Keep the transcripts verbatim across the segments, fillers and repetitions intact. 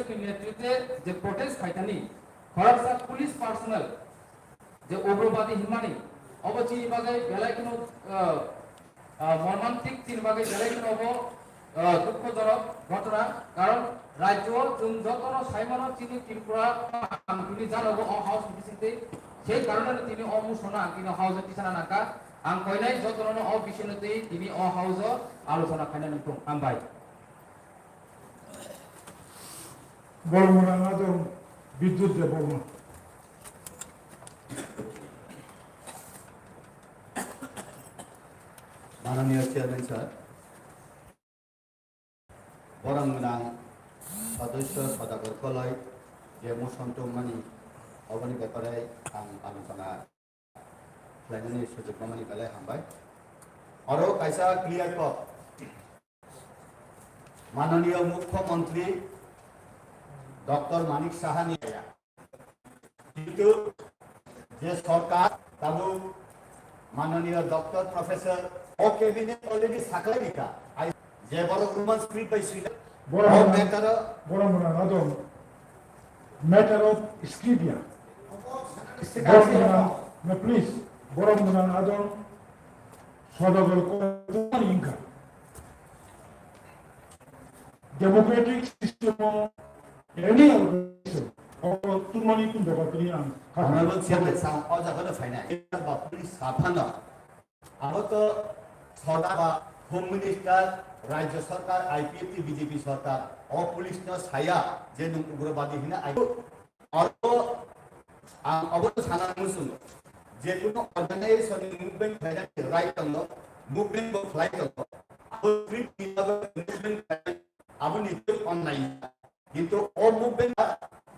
ni netritwe je protest khaithani khoroksa police personnel je ugrobadi hinmani, obo chini bagwi belai kheno, ah, ah, mormantik, chini bagwi belai kheno obo, ah, dukhojonok ghotona. Karon rajyo o chwng jotono saimano chini Tripura ang tini janogo o house ni bisingtwi, sei karoneno tini o motion no ang tini house o tisana nangkha. Ang koinai jotono o bisingtwi tini o house o alochona khaina nangthung. Hambai. Bormona nadong Bidyut Debbarma. Mananiya Chairman sir, borok gwnang sodosyo Sodagar Koloi je motion tongmani, oboni bepare ang alochona khlainani sujok mamani belai hambai. Oro kaisa clear kok. Mananiya Mukhyamantri Doctor Manik Sahani, kintu je sorkar tabuk Mananiya Doctor Professor o cabinet already saklai dikha. Ai, je borok Roman script bai swi, borok o matter o, borok mwnang adong matter of script ya. Borok mwnang, na please, borok mwnang adong Sodagar Koloi wngkha. Democratic system o any organization o tumani tum doga tini ang. Honorable Chairman, sa o jaga no phainai. Bapri saphano. Abo to soda ba Home Minister, Rajya Sarkar, I P F T, B J P sarkar, o police no saya je nwng ugrobadi hina ai. Oro ang obo sana muchungo, je kuno organization ni movement khlainani right tongo, movement bo khlai tongo, abo script ni bagwi movement khlai, abo ni twi online. Kintu o movement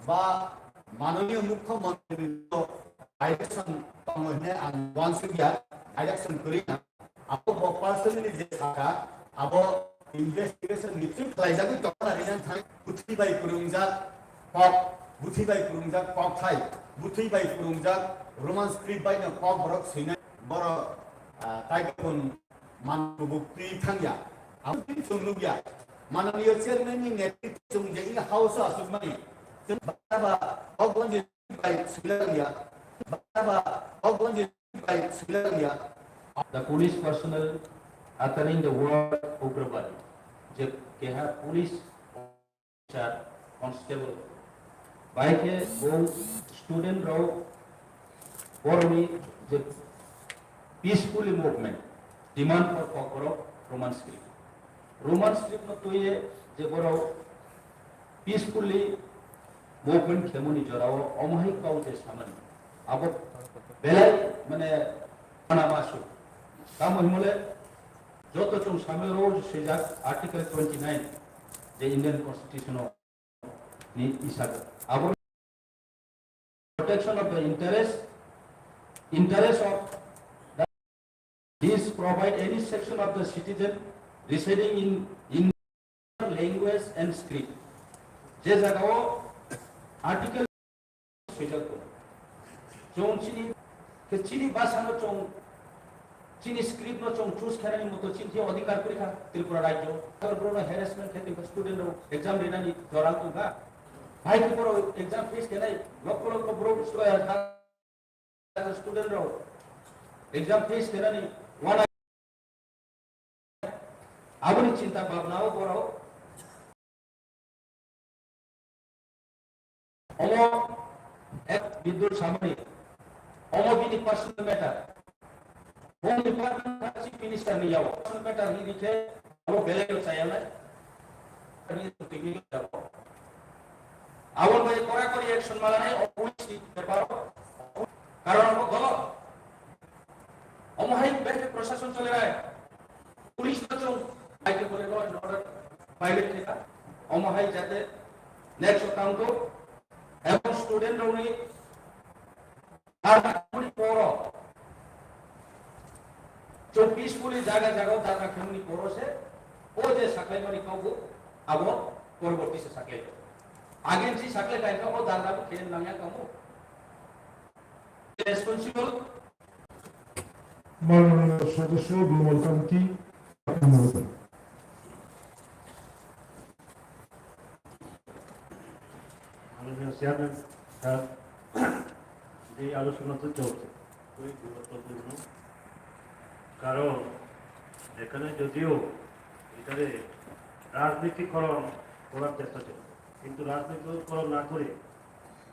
ba mananiya mukhyamantri ni direction tongo hwnwi ang uansukya, direction kwrwi na. Abo bo personally je sakha, abo investigation ni through khlaijagwi tongna rinang thang, buthwi bai kwrwngjak kok, buthwi bai kwrwngjak kokthai, buthwi bai kwrwngjak Roman script bai no kok borok swinai borok, ah, tai kok man kubuk twi thangya. Abo twi chwng nukya. Mananiya chairman ni netritw chwng je ila house o aswkmani. Chwng ba ba kok bai swilangya. Ba ba kok bai swilangya. The police personnel uttering the word Ugrabadi, je keha police officer, constable, bai khe bo student rok borokni je peacefully movement, demand for Kokborok Roman script. Roman script no twiye je borok peacefully movement khemoni jorao omo hai kau je samani. Abo belai mane mana masu. Tamo himole joto chwng samiro swijak Article twenty nine je Indian Constitution o ni hisabe. Abo protection of the interest, interest of the, this provide any section of the citizen residing in, in language and script. Je jagao article swijak tongo. Chwng chini, khe chini bhasha no chwng, chini script no chwng choose khainani moto chini thwi odhikar kwrwi kha Tripura rajyo. Abo borok no harassment khe tongkha, student rok exam rinani jora wngkha. Hai khe borok exam face khainai, lokho lokho borok stu-, eh, student rok exam face khainani wana Aboni chinta bhabna o borok omo ek Bidyut Samani, omo bini personal matter. Home Department kha Chief Minister ni yago personal matter ni rikhe abo belai o chaya nai. Aboni bai korakori action ma lanai o police ni bepar o. Karon abo golot. Omo hai bek prashason chole rai. Police no chwng, ai khe bole law and order violate khe kha. Omo hai jate next account o, ebong student rokni dharna khemani poro, chwng peacefully jaga jaga o dharna khemani poro se, o je saklaimani kok bo abo poroborti se saklai. Again si saklai kha, o dharna bo khe nangya kamo. Responsible. মাননীয় সদস্য বিমল কান্তি। মাননীয় chairman sir, যে আলোচনা তো চলছে, খুবই গুরুত্বপূর্ণ। কারণ এখানে যদিও এখানে রাজনীতিকরণ করার চেষ্টা চলছে, কিন্তু রাজনীতিকরণ না করে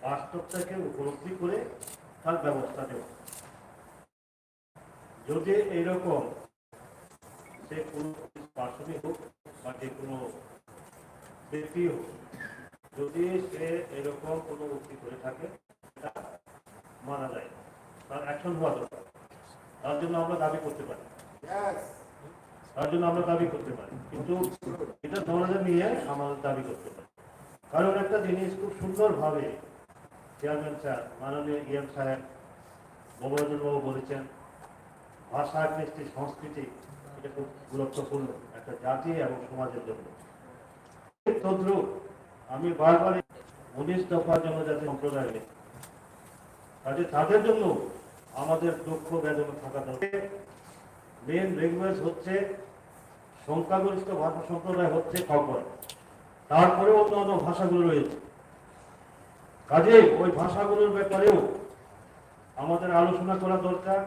বাস্তবটাকে উপলব্ধি করে তার ব্যবস্থা নেওয়া। যদি এইরকম, সে কোনো পার্সনই হোক বা যে কোনো ব্যক্তি হোক, যদি সে এরকম কোনো উক্তি করে থাকে, এটা মানা যায় না। তার অ্যাকশন হওয়া দরকার। তার জন্য আমরা দাবি করতে পারি। তার জন্য আমরা দাবি করতে পারি, কিন্তু এটা দরজা নিয়ে আমাদের দাবি করতে পারি। কারণ একটা জিনিস খুব সুন্দরভাবে চেয়ারম্যান স্যার, মাননীয় ইএম সাহেব, গোবর্ধন বাবু বলেছেন, ভাষা, কৃষ্টি, সংস্কৃতি, এটা খুব গুরুত্বপূর্ণ একটা জাতি এবং সমাজের জন্য। তদ্রূপ আমি বারবার উনিশ দফা জনজাতি সম্প্রদায়, কাজে তাদের জন্য আমাদের দুঃখ বেদনা থাকা দরকার। মেইন ল্যাঙ্গুয়েজ হচ্ছে, সংখ্যাগরিষ্ঠ ভাষা সম্প্রদায় হচ্ছে খকবরক, তারপরে অন্যান্য ভাষাগুলো রয়েছে। কাজেই ওই ভাষাগুলোর ব্যাপারেও আমাদের আলোচনা করা দরকার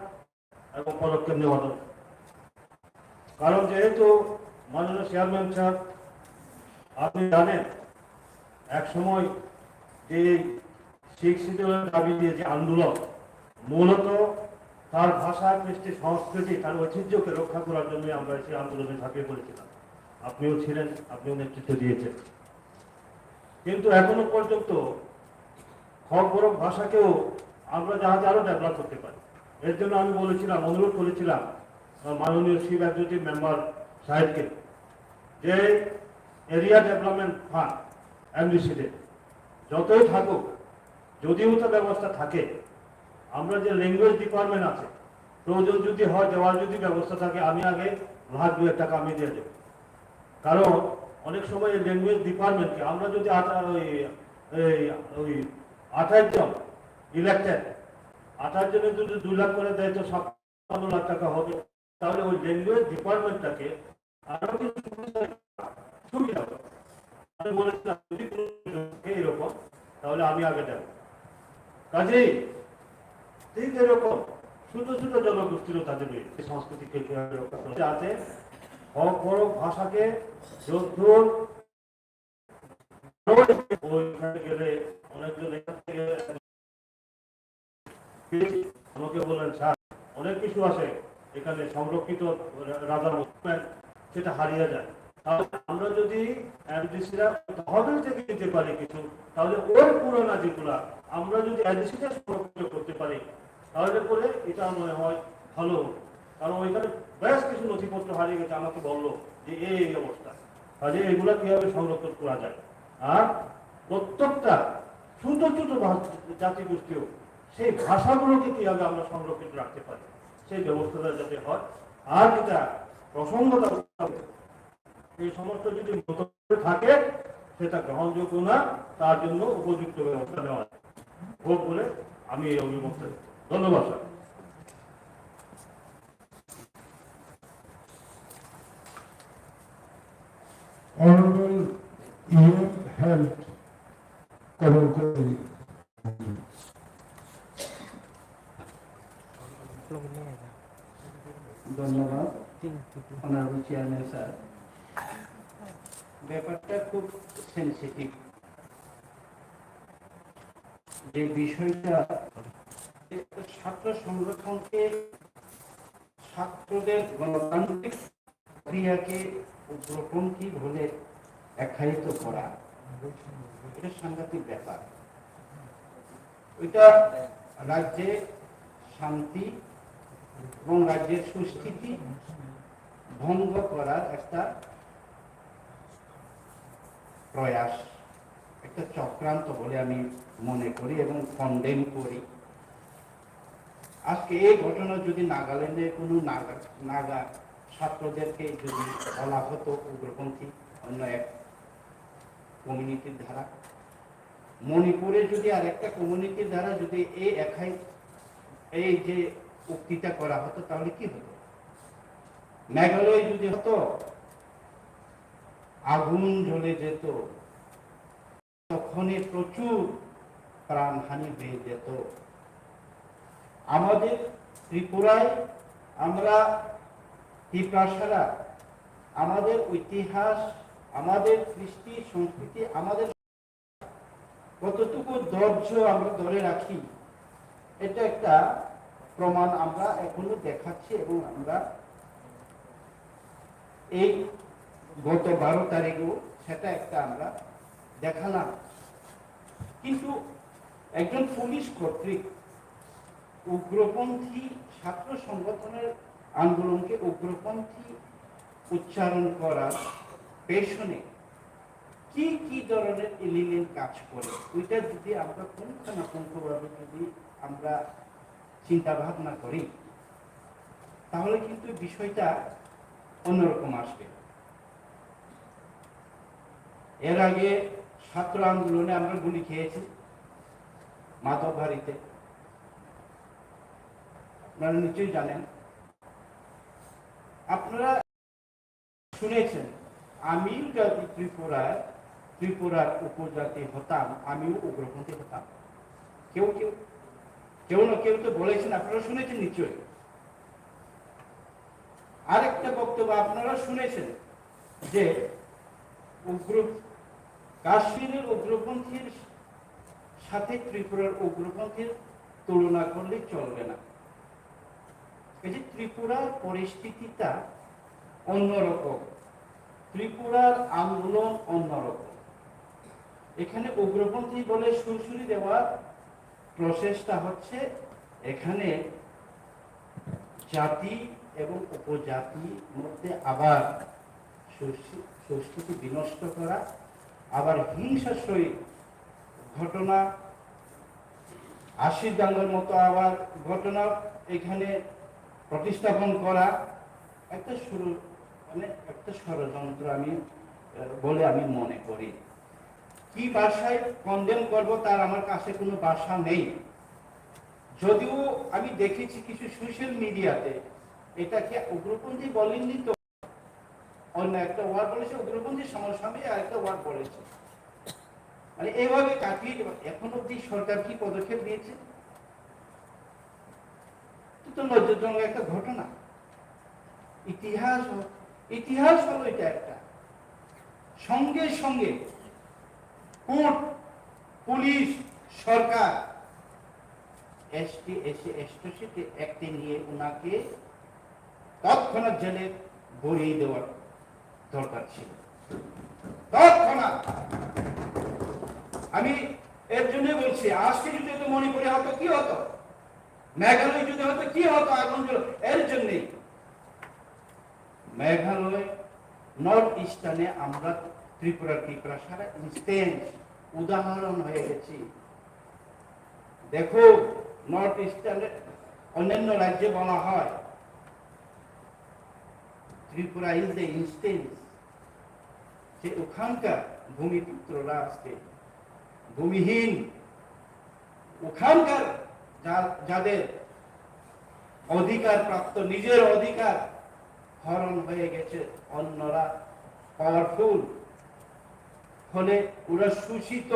এবং পদক্ষেপ নেওয়া দরকার। কারণ যেহেতু মাননীয় চেয়ারম্যান স্যার, আপনি জানেন, এক সময় যে সিক্স শিডিউলের দাবি দিয়ে যে আন্দোলন, মূলত তার ভাষা, কৃষ্টি, সংস্কৃতি, তার ঐতিহ্যকে রক্ষা করার জন্য আমরা সেই আন্দোলনে ঝাঁপিয়ে পড়েছিলাম। আপনিও ছিলেন, আপনিও নেতৃত্ব দিয়েছেন। কিন্তু এখনো পর্যন্ত খকবরক ভাষাকেও আমরা যাহাতে আরো ডেভেলপ করতে পারি, এর জন্য আমি বলেছিলাম, অনুরোধ করেছিলাম, আহ, মাননীয় শিব এক্সিকিউটিভ মেম্বার সাহেবকে, যে এরিয়া ডেভেলপমেন্ট ফান্ড, এমডিসিতে যতই থাকুক, যদিও তো ব্যবস্থা থাকে, আমরা যে ল্যাঙ্গুয়েজ ডিপার্টমেন্ট আছে, প্রয়োজন যদি হয়, দেওয়ার যদি ব্যবস্থা থাকে, আমি আগে লাখ দুয়েক টাকা আমি দিয়ে দেবো। কারণ অনেক সময় এই ল্যাঙ্গুয়েজ ডিপার্টমেন্টকে আমরা যদি আঠা-, ওই, এই, ওই আঠাশ জন ইলেক্টেড, আঠাশ জনের যদি দুই লাখ করে দেয়, তো ছাপ্পান্ন লাখ টাকা হবে। তাহলে ওই ল্যাঙ্গুয়েজ ডিপার্টমেন্টটাকে আরো কিছু সুবিধা, সুবিধা হবে। আমি বলেছিলাম, যদি কোনো এইরকম, তাহলে আমি আগে দেবো। কাজেই ঠিক এরকম ছোট ছোট জনগোষ্ঠীরও তাদের রয়েছে, সংস্কৃতিকে কিভাবে রক্ষা করা যায়, যাতে খকবরক ভাষাকে যদ্দূর ওইখানে গেলে অনেকজন এখান থেকে আমাকে বললেন, "স্যার, অনেক কিছু আছে এখানে সংরক্ষিত রা-, রাজার মতো, সেটা হারিয়ে যায়।" তাহলে আমরা যদি এমডিসিরা তহবিল থেকে দিতে পারি কিছু, তাহলে ওই পুরানা যেগুলা আমরা যদি এমডিসিতে সংরক্ষিত করতে পারি, তাহলে পরে এটা মনে হয় ভালো হবে। কারণ ওইখানে বেশ কিছু নথিপত্র হারিয়ে গেছে, আমাকে বললো যে এই, এই অবস্থা। কাজে এগুলা কিভাবে সংরক্ষণ করা যায়, আর প্রত্যেকটা ছোট ছোট ভাষ-, জাতিগোষ্ঠীও সেই ভাষাগুলোকে কিভাবে আমরা সংরক্ষিত রাখতে পারি, সেই ব্যবস্থাটা যাতে হয়। আর যেটা প্রসঙ্গটা এই সমস্ত যদি মন্তব্য থাকে, সেটা গ্রহণযোগ্য না, তার জন্য উপযুক্ত ব্যবস্থা নেওয়া হোক বলে আমি এই অভিমত। ধন্যবাদ, স্যার। Honorable ইএম হেলথ কমল করি। ধন্যবাদ, অনারেবল চেয়ারম্যান স্যার। ব্যাপারটা খুব সেনসিটিভ। যে বিষয়টা, ছাত্র সংরক্ষণকে, ছাত্রদের গণতান্ত্রিক প্রক্রিয়াকে উগ্রপন্থী বলে আখ্যায়িত করা, এটা সাংঘাতিক ব্যাপার। এটা রাজ্যে শান্তি এবং রাজ্যের সুস্থিতি ভঙ্গ করার একটা প্রয়াস, একটা চক্রান্ত বলে আমি মনে করি এবং কন্ডেম করি। আজকে এই ঘটনা যদি নাগাল্যান্ডে কোনো নাগা, নাগা ছাত্রদেরকে যদি বলা হতো উগ্রপন্থী অন্য এক কমিউনিটির দ্বারা, মণিপুরে যদি আর একটা কমিউনিটির দ্বারা যদি এই একাই, এই যে উক্তিটা করা হতো, তাহলে কি হতো? মেঘালয় যদি হতো, আগুন জ্বলে যেত, তখন জীবনে প্রচুর প্রাণহানি হয়ে যেত। আমাদের ত্রিপুরায় আমরা তিপ্রাসারা, আমাদের ইতিহাস, আমাদের কৃষ্টি সংস্কৃতি, আমাদের কতটুকু ধৈর্য আমরা ধরে রাখি, এটা একটা প্রমাণ আমরা এখনো দেখাচ্ছি এবং আমরা এই গত বারো তারিখও সেটা একটা আমরা দেখালাম। কিন্তু একজন পুলিশ কর্তৃক উগ্রপন্থী ছাত্র সংগঠনের আন্দোলনকে উগ্রপন্থী উচ্চারণ করার পেছনে কি কি ধরনের এলিমেন্ট কাজ করে, ওইটা যদি আমরা পুঙ্খানুপুঙ্খভাবে যদি আমরা চিন্তা ভাবনা করি, তাহলে কিন্তু বিষয়টা অন্যরকম আসবে। এর আগে ছাত্র আন্দোলনে আমরা গুলি খেয়েছি মাধববাড়িতে, আপনারা নিশ্চয়ই জানেন। আপনারা শুনেছেন, আমিও যদি ত্রিপুরার, ত্রিপুরার উপজাতি হতাম, আমিও উগ্রপন্থী হতাম। কেউ কেউ, কেউ না কেউ তো বলেছেন, আপনারা শুনেছেন নিশ্চয়ই। আরেকটা বক্তব্য আপনারা শুনেছেন যে উগ্র, কাশ্মীরের উগ্রপন্থীর সাথে ত্রিপুরার উগ্রপন্থীর তুলনা করলে চলবে না। এই যে ত্রিপুরার পরিস্থিতিটা অন্যরকম, ত্রিপুরার আন্দোলন অন্যরকম। এখানে উগ্রপন্থী বলে সুরসুরি দেওয়ার প্রচেষ্টা হচ্ছে। এখানে জাতি এবং উপজাতি মধ্যে আবার সংস্কৃ-, সংস্কৃতি বিনষ্ট করা, আবার হিংসাত্মক ঘটনা, আশির দাঙ্গার মতো আবার ঘটনা এখানে প্রতিস্থাপন করা একটা শুরু, মানে একটা ষড়যন্ত্র আমি, আহ, বলে আমি মনে করি। কি ভাষায় কন্ডেম করব, তার আমার কাছে কোনো ভাষা নেই। যদিও আমি দেখেছি কিছু সোশ্যাল মিডিয়াতে এটাকে উগ্রপন্থী বলেননি তো, অন্য একটা ওয়ার্ড বলেছে, উগ্রপন্থী সমসাময়িক আর একটা ওয়ার্ড বলেছে। মানে এইভাবে কাটিয়ে দেবে। এখন অব্দি সরকার কি পদক্ষেপ নিয়েছে? এটা তো লজ্জাজনক একটা ঘটনা। ইতিহাস হ-, ইতিহাস হলো এটা একটা। সঙ্গে সঙ্গে কোর্ট, পুলিশ, সরকার এসটি, এসসি, এসটি অ্যাক্টে নিয়ে ওনাকে তৎক্ষণাৎ জেলে ভরিয়ে দেওয়ার দরকার ছিল। তৎক্ষণাৎ। আমি এর জন্য বলছি, আজকে যদি হয়তো মণিপুরে হতো কি হতো, মেঘালয় যদি হয়তো কি হতো, আগুন জ্বল-, এর জন্যই মেঘালয়, নর্থ ইস্টার্নে আমরা ত্রিপুরা, ত্রিপুরা সারা ইনস্ট্যান্স উদাহরণ হয়ে গেছি। দেখো, নর্থ ইস্টার্নে অন্যান্য রাজ্যে বলা হয়, ত্রিপুরা ইজ দ্য ইনস্ট্যান্স, যে ওখানকার ভূমিপুত্ররা আজকে ভূমিহীন, ওখানকার যা-, যাদের অধিকার প্রাপ্ত, নিজের অধিকার হরণ হয়ে গেছে, অন্যরা পাওয়ারফুল হলে ওরা শোষিত,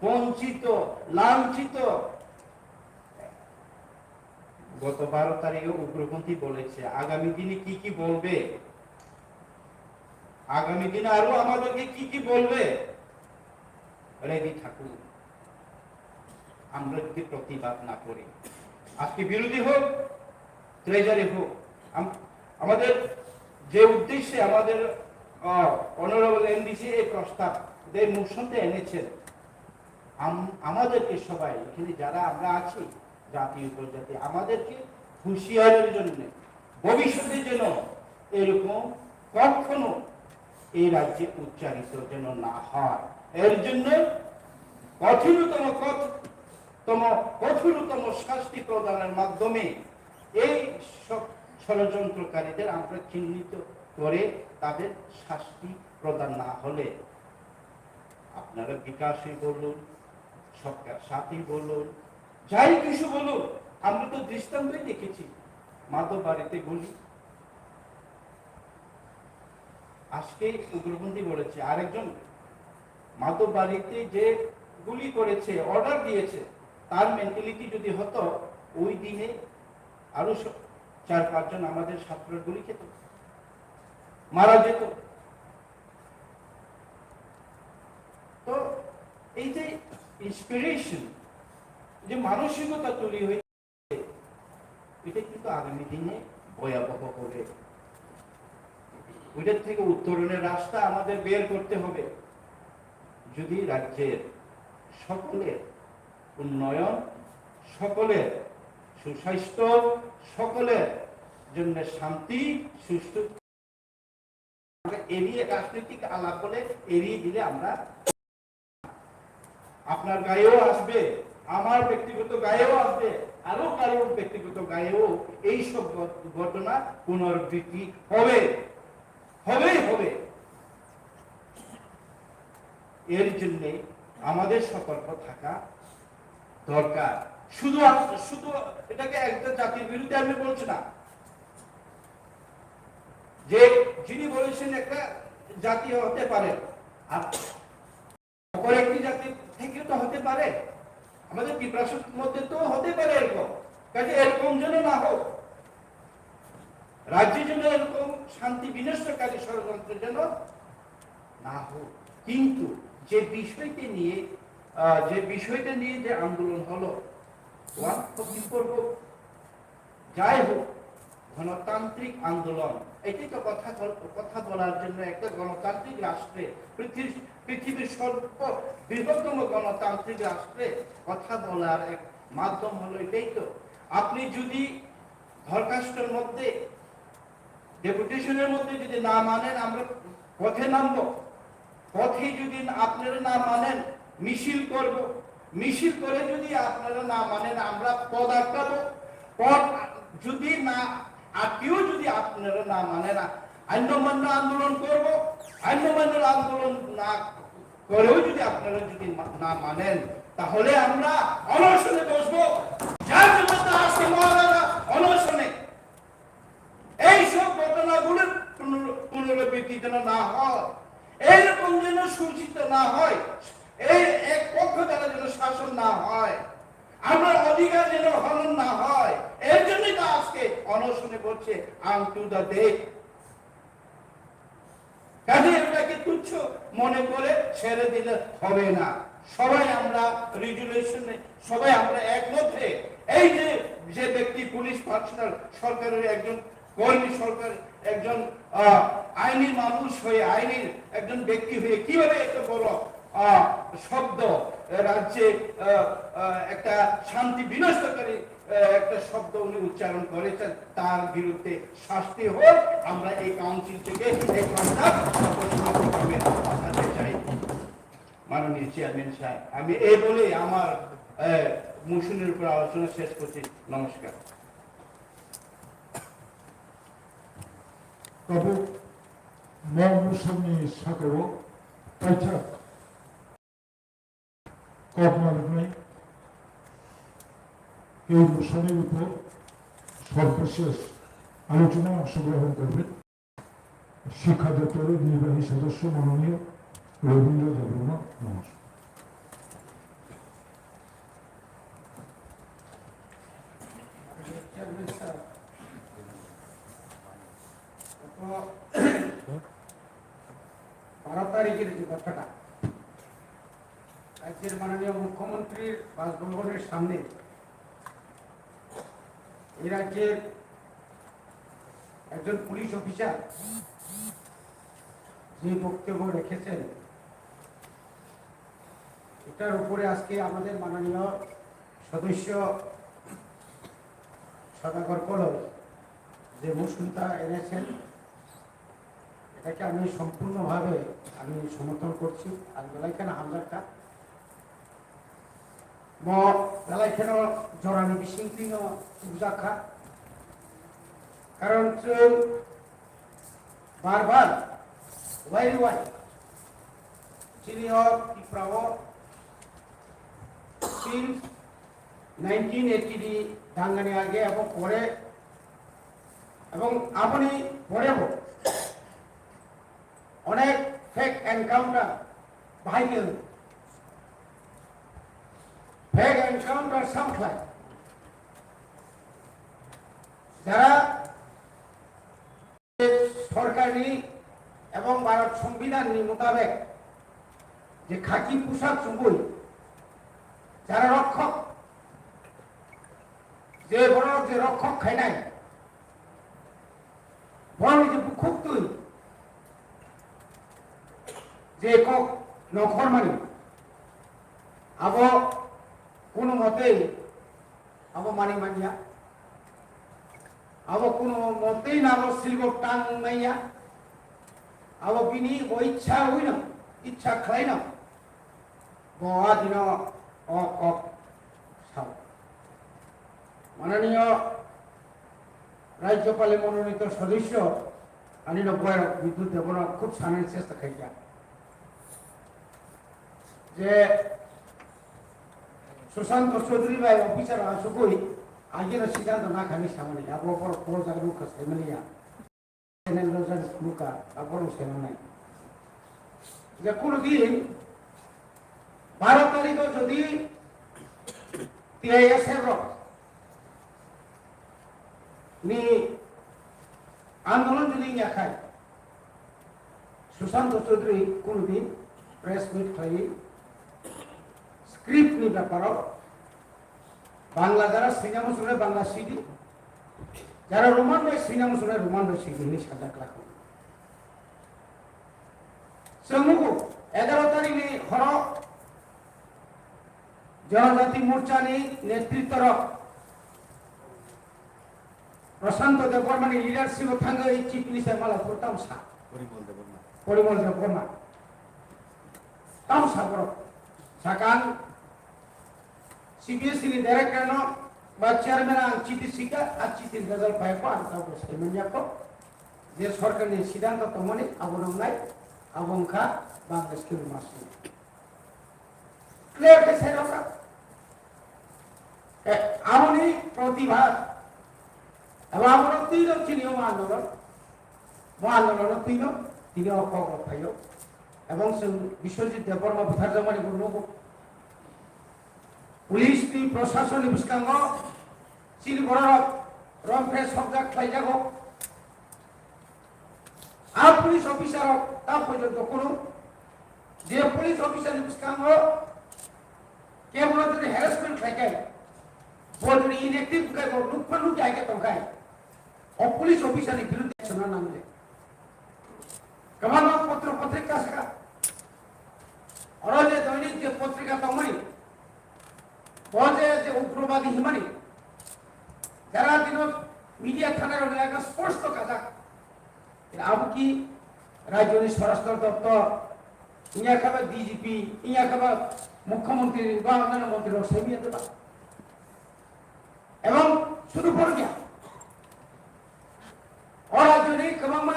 বঞ্চিত, লাঞ্ছিত। গত বারো তারিখে উগ্রপন্থী বলেছে, আগামী দিনে কি কি বলবে, আগামী দিনে আরো আমাদেরকে কি কি বলবে, রেডি থাকুন। আমরা যদি প্রতিবাদ না করি, আজকে বিরোধী হোক, ট্রেজারি হোক, আম-, আমাদের যে উদ্দেশ্যে আমাদের, আহ, অনারেবল এমডিসি এই প্রস্তাব, এই মোশনটা এনেছেন, আম-, আমাদেরকে সবাই এখানে যারা আমরা আছি, জাতি উপজাতি, আমাদেরকে হুঁশিয়ারের জন্য, ভবিষ্যতে যেন এরকম কখনো এই রাজ্যে উচ্চারিত যেন না হয়, এর জন্য কঠিনতম কঠ-, তম, কঠোরতম শাস্তি প্রদানের মাধ্যমে এই সব ষড়যন্ত্রকারীদের আমরা চিহ্নিত করে তাদের শাস্তি প্রদান না হলে, আপনারা বিকাশই বলুন, সবকার সাথী বলুন, যাই কিছু বলুন, আমরা তো দৃষ্টান্তই দেখেছি, মাধববাড়িতে গুলি। আজকে উগ্রপন্থী বলেছে, আরেকজন মাধববাড়িতে যে গুলি করেছে, অর্ডার দিয়েছে, তার মেন্টালিটি যদি হতো, ওই দিনে আরো স-, চার পাঁচজন আমাদের ছাত্র গুলি খেত, মারা যেত। তো এই যে ইন্সপিরেশন, যে মানসিকতা তৈরি হয়েছে, এটা কিন্তু আগামী দিনে ভয়াবহ হবে। ওইটার থেকে উত্তরণের রাস্তা আমাদের বের করতে হবে। যদি রাজ্যের সকলের উন্নয়ন, সকলের সুস্বাস্থ্য, সকলের জন্য শান্তি, সুস্থ, আমরা এড়িয়ে, রাজনৈতিক আলাপ বলে এড়িয়ে দিলে আমরা, আপনার গায়েও আসবে, আমার ব্যক্তিগত গায়েও আসবে, আরো কারোর ব্যক্তিগত গায়েও এই সব ঘ-, ঘটনা পুনরাবৃত্তি হবে, হবেই হবে। এর জন্যে আমাদের সতর্ক থাকা দরকার। শুধু আ-, শুধু এটাকে একটা জাতির বিরুদ্ধে আমি বলছি না, যে যিনি বলেছেন একটা জাতি হতে পারে, আর অপর একটি জাতি থেকেও তো হতে পারে। আমাদের তিপ্রাসের মধ্যে তো হতে পারে এরকম, কাজে এরকম যেন না হোক। রাজ্যে যেন এরকম শান্তি বিনষ্টকারী ষড়যন্ত্র যেন না হোক। কিন্তু যে বিষয়টি নিয়ে, আহ, যে বিষয়টা নিয়ে যে আন্দোলন হলো, ওয়ান ফোর্টি ফোর হোক, যাই হোক, গণতান্ত্রিক আন্দোলন, এটি তো কথা বল-, কথা বলার জন্য একটা গণতান্ত্রিক রাষ্ট্রে, পৃথিবীর, পৃথিবীর সর্ব বৃহত্তম গণতান্ত্রিক রাষ্ট্রে কথা বলার এক মাধ্যম হলো এটাই তো। আপনি যদি দরখাস্তর মধ্যে, ডেপুটেশনের মধ্যে যদি না মানেন, আমরা পথে নামবো। পথে যদি আপনারা না মানেন, মিছিল করব। মিছিল করে যদি আপনারা না মানেন, আমরা পথ আটকাবো। পথ যদি না আটকেও যদি আপনারা না মানেন, অন্য মান্য আন্দোলন করব। অন্য মান্য আন্দোলন না করেও যদি আপনারা যদি মা-, না মানেন, তাহলে আমরা অনশনে বসবো। যার জন্য তো আজকে মহারাজা অনশনে। এইসব ঘটনাগুলোর পুনর-, পুনরাবৃত্তি যেন না হয়, এইরকম যেন সূচিত না হয়, এই এক পক্ষ দ্বারা যেন শাসন না হয়, আমরা অধিকার যেন হনন না হয়, এর জন্যই তো আজকে অনশনে বসছে আম টু দ্য ডেথ। কাজে এটাকে তুচ্ছ মনে করে ছেড়ে দিলে হবে না। সবাই আমরা রেজুলেশনে, সবাই আমরা একমত হয়ে এই যে, যে ব্যক্তি পুলিশ পার্সোনাল, সরকারের একজন কর্মী, সরকার একজন, আহ, আইনি মানুষ হয়ে, আইনি একজন ব্যক্তি হয়ে কিভাবে এত বড়, আহ, শব্দ, আহ, রাজ্যে, আহ, আহ, একটা শান্তি বিনষ্টকারী আহ, একটা শব্দ উনি উচ্চারণ করেছেন, তার বিরুদ্ধে শাস্তি হোক, আমরা এই কাউন্সিল থেকে এই প্রস্তাব ঘোষণা করতে পাঠাতে চাই। মাননীয় চেয়ারম্যান সাহেব, আমি এই বলেই আমার, আহ, মোশনের উপর আলোচনা শেষ করছি। নমস্কার। Tabuk mo motion ni saka o kaisa Kok narwknai. এই অনুষ্ঠানের উপর সর্বশেষ আলোচনায় অংশগ্রহণ করবেন শিক্ষা দপ্তরের নির্বাহী সদস্য মাননীয় রবীন্দ্র দেববর্মা মহাশয়। চেয়ারম্যান স্যার, গত বারো তারিখের যে ঘটনা, রাজ্যের মাননীয় মুখ্যমন্ত্রীর বাসভবনের সামনে এই রাজ্যের একজন পুলিশ অফিসার যে বক্তব্য রেখেছেন, এটার উপরে আজকে আমাদের মাননীয় সদস্য সদাগর কলম যে মোশনটা এনেছেন, এটাকে আমি সম্পূর্ণভাবে আমি সমর্থন করছি। আমি বেলাইখান হামলাটা mo belai kheno jorani bisingtwino chukjakha. Karon chwng bar bar wai wai chini o Tripura o since nineteen eighty ni dangani age abo pore ebong aboni porebo onek fake encounter bahai khe hwnwi. fake encounter samkhlai, jara sorkarni ebong Bharat Songbidanni mutabek je khaki pushak chumui jara rokkok, je borok je rokkok khainai, borokni je bukhuk twi je kok nongkhormani, abo kunu motei abo mani manya. Abo kunu motei nabo silbo tang manya. Abo bini bo ichha wino, ichha khlaino. Bo adino o kok sao. Mananiyo Rajyapale mononito sodosyo, anino boyarok Bidyut Debbarma khub sanani chesta khaikha. Je Sushanta Chaudhary bai officer asugwi ageno siddhanto nakhani samani, abo borok call jagwi nukha saimani ya. Channel rok jagwi nukha, aborok saimanai. Je kuno din baro tarikho jodi T I S F rok ni andolon jodi wngya khai, Sushanta Chaudhary kuno din press meet khlaiwi script ni beparo Bangla jara swina muchungnai Bangla swidi, jara Roman bai swina muchungnai Roman bai swidi hinwi sajak lakhai. Chwng nugo egaro tarikni horo Janajati Morchani netritworok Prashanto Debbarmani leadership o thangwi Chief Minister Malapur tamsa. Porimol Debbarma. Porimol Debbarma. Tamsa borok. Sakang C B S E ni director no ba chairman ang chiti sika, a chiti result pai ko ang tabo saiman yako. Je sorkar ni siddhanto tongmani abo nongnai, abo wngkha Bangladesh khe masuk. Clear khe sai rokha. Eh, aboni protibad. Abo abono twi rok chini omo andolon. Mo andolon twi no, tini o kok rok phaio. Ebong chwng Biswajit Debbarma butharjakmani bo nugo. Police ni, prashason ni bwskango chini bororok romphre sokjak khlaijago. A police officer rok ta porjonto kuno je police officer ni bwskango kebono jodi harassment khlai khe, bo jodi inactive wngkhe, bo nukpha nukya hai khe tongkhe, o police officer ni birudde action na nangle. Kwbangma potro potrika saka. Oro je doinik je potrika tongmani, bo je, je ugrobadi himani, jara dino media thana rok laga sports to kajak. Abo ki rajyoni swarashtra doptor, inya kaba D G P, inya kaba mukhyamantri, ba onno mantri rok saibi ya ba. Ebong sudu porokya. O rajyoni kwbangma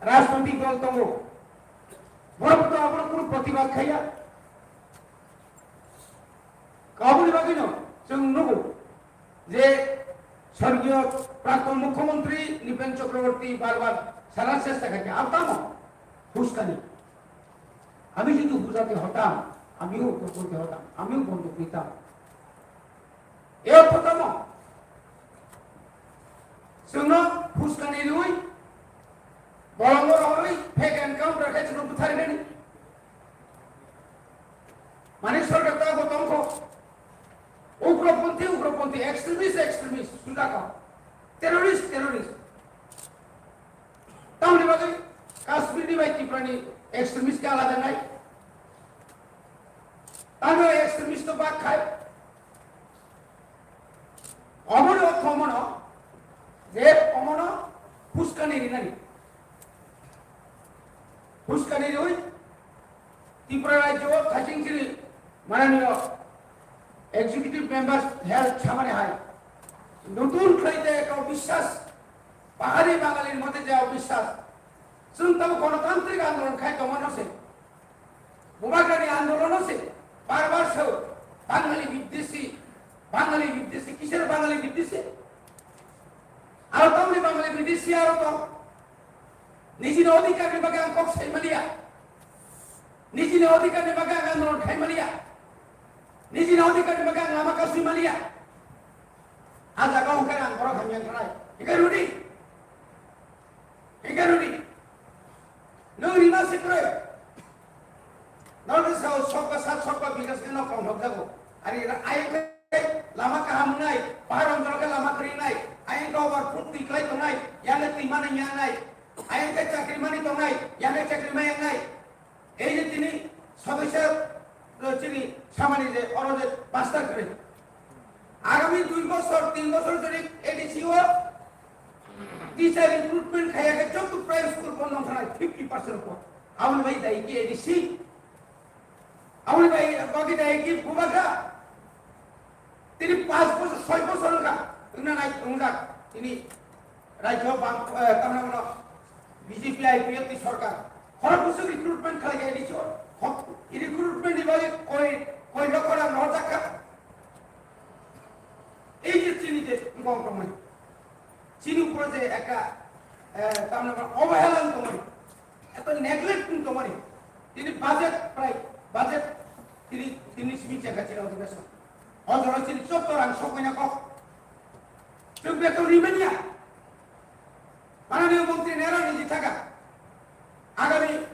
rajnoitik dol tongo. Borok to abono kunu protibad khaiya. Aboni bagwino chwng nugo je sorgiyo prakton mukhyamantri Nipen Chakraborty bar bar sana chesta khaikha. Abo tamo? Huskani. আমি যদি বুঝাতে হতাম, আমিও করতে হতাম, আমিও বন্দুক নিতাম। এ অর্থ কেমন? Chwngno phuskani rwi, bolongo rwi, fake encounter khe chwngno butharnani. Mani sorkar ta bo tongkho. Ugroponthi, ugroponthi, extremist, extremist, sudaka. Terrorist, terrorist. Tamoni bagwi Kashmir ni bai Tripura ni extremist khe alada nai? Tamoni extremist to bak khai. Omono, omono, je omono phuskani rinani. Phuskani rwi Tripura rajyo o thaching chini mananiyo executive members health samani hai. Nutun khlai de ekta biswas, bahari Bangali mote je biswas. Chwng tamo gonotantrik andolon khai tongmano se. Bubagrani andolono se bar bar se Bangali biddeshi, Bangali biddeshi, kisher Bangali biddeshi? Aro tamni Bangali biddeshi aro to nijini odhikarni bagwi ang kok sai maliya, nijini odhikarni bagwi ang andolon khai maliya, Nijini odhikar ni bagwi ang lama kasui maliya. A jaga hwnkhe ang borok hamya wngkha nai. Hwnkhe rwdi. Hwnkhe rwdi. Nwng rima se kwrwi. North East o sokba sat sokba bikas khe nok tongthok jago. Ari ra-, ayang khe lama kaham wngnai, pahar onjoro khe lama kwrwi wngnai, ayang khe obar put twi klai tongnai, yang khe twi mani yang nai, ayang khe chakri mani tongnai, yang khe chakri ma yang nai. Ei je tini sodosa, eh, chini samani je oro je master kwrwi. Agami dui bosor, tin bosor jodi A D C o teacher recruitment khaiya khe joto private school bondo wngkha nai fifty percent rok. Aboni bai dai ki A D C? Aboni bai bagwi dai ki bubagra? Tini panch bosor, soi bosor wngkha, wngna nai wngjak. Tini rajyo bang, eh, tamna mano B J P I P F ni sorkar. Khorok bosor recruitment khlai A D C o. Khok-, recruitment ni bagwi koi, koi lokho rang rohorjak kha. Ei je chini je wngkha wngkha mani. Chini upore je ekta, eh, tamna mano obhehela wngkha mani. Eto neglect wng tongmani. Tini budget prai, budget tini, tini simi chengkha chini odhikar sa. O jora chini chotto rang sokmani kok. Chwng beton rimani ya. Mananiya montri nera niji thaka. Agami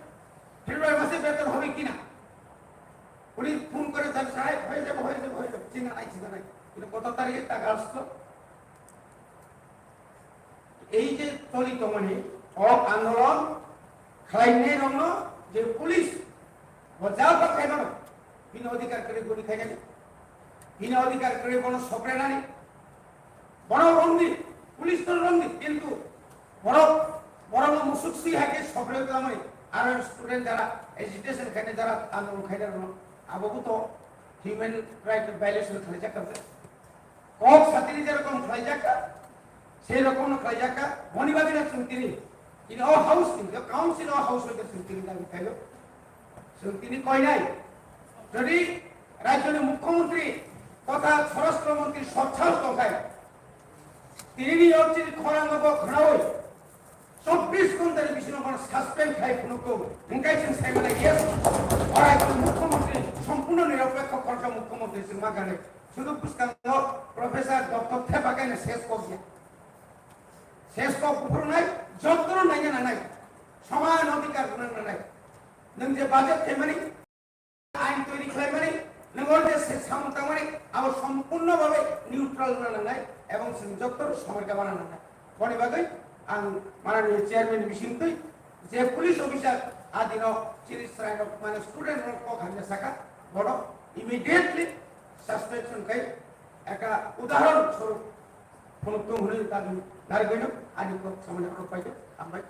February mase beton hobe kina. Uni phone kore jar saheb, hoye jabo, hoye jabo, hoye jabo. China nai, china nai. Ino koto tarikhe taka aslo. Ei je toli tongmani, o andolon khlainai rokno je police bo jabra khaimano, bini odhikar kwrwi guli khainani, bini odhikar kwrwi bono soprenani, bono romdi, police no romdi, kintu borok, borokno musuk si hai khe sopre tongmani, aro student jara agitation khainai jara andolon khainai rokno abo bo to human right violation khlaijak kha. Kok satini je rokom khlaijak kha, sei rokomno khlaijak kha, boni bagwino chwng tini, in our house, in the council of house of the chwng tini dabi khaio. Chwng tini koinai, jodi rajyoni mukhyamantri totha swarashtra mantri sob sahos tongkhai, tinini yak chini khorang bo khnaui, chobbish ghonta ni bisingo bono suspend khai phunukgo, hwnkhe chwng sai mano, yes, orai chwng mukhyamantri, sompurno niropekho khoroksa mukhyamantri chwng mankha nai. Sudu bwskango Professor Doctor Thepakaino ses kok ya. Ses kok buphurunai, jotono naina nanai, soman odhikar gwnang nanai. Nwng je budget khaimani, ain toiri khlaimani, nwng o je se samung tangmani, abo sompurno bhabe neutral wngna nangnai, ebong chwng joto somoika mana nangnai. Boni bagwi ang mananiya chairman ni bisingtwi je police officer adino chini chwrairok mane student rok kok hamya saka, bono immediately suspension khai ekta udahoron swarup phunukthung hwnwi dabi narwgwino ani kok samani oro paikha, hambai.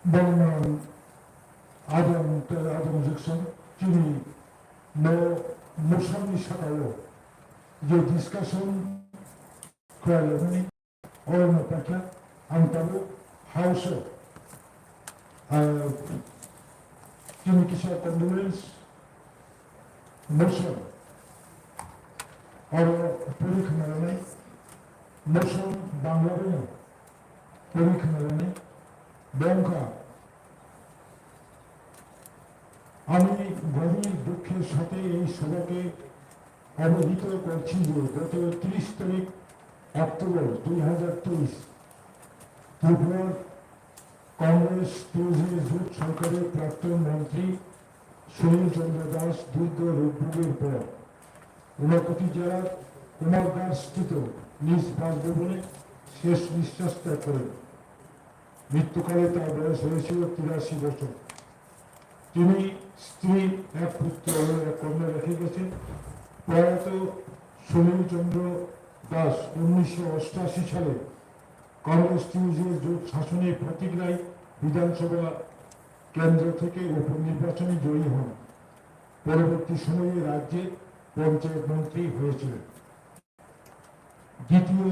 Bongman adong tei adong jikson chini no motion ni sakao je discussion khlaimani oro no paikha ang tabuk house o, ah, chini kisa condolence motion oro pori khna rwnai, motion bangla bai no pori khna rwnai, bongkha আমি গভীর দুঃখের সাথে এই সভাকে অবহিত করছি যে গত তিরিশ তারিখ অক্টোবর দুই হাজার তেইশ ত্রিপুরার কংগ্রেস টিএমসি জোট সরকারের প্রাক্তন মন্ত্রী সুনীল চন্দ্র দাস দীর্ঘ রোগভোগের পর ঊনকোটি জেলার কুমারঘাটস্থিত নিজ বাসভবনে শেষ নিঃশ্বাস ত্যাগ করেন। মৃত্যুকালে তার বয়স হয়েছিল তিরাশি বছর। তিনি স্ত্রী, এক পুত্র ও এক কন্যা রেখে গেছেন। প্রয়াত সুনীল চন্দ্র দাস উনিশশো অষ্টাশি সালে কংগ্রেস টিএমসি জোট শাসনে প্রতিগ্রায় বিধানসভা কেন্দ্র থেকে উপনির্বাচনে জয়ী হন। পরবর্তী সময়ে রাজ্যের পঞ্চায়েত মন্ত্রী হয়েছিলেন। দ্বিতীয়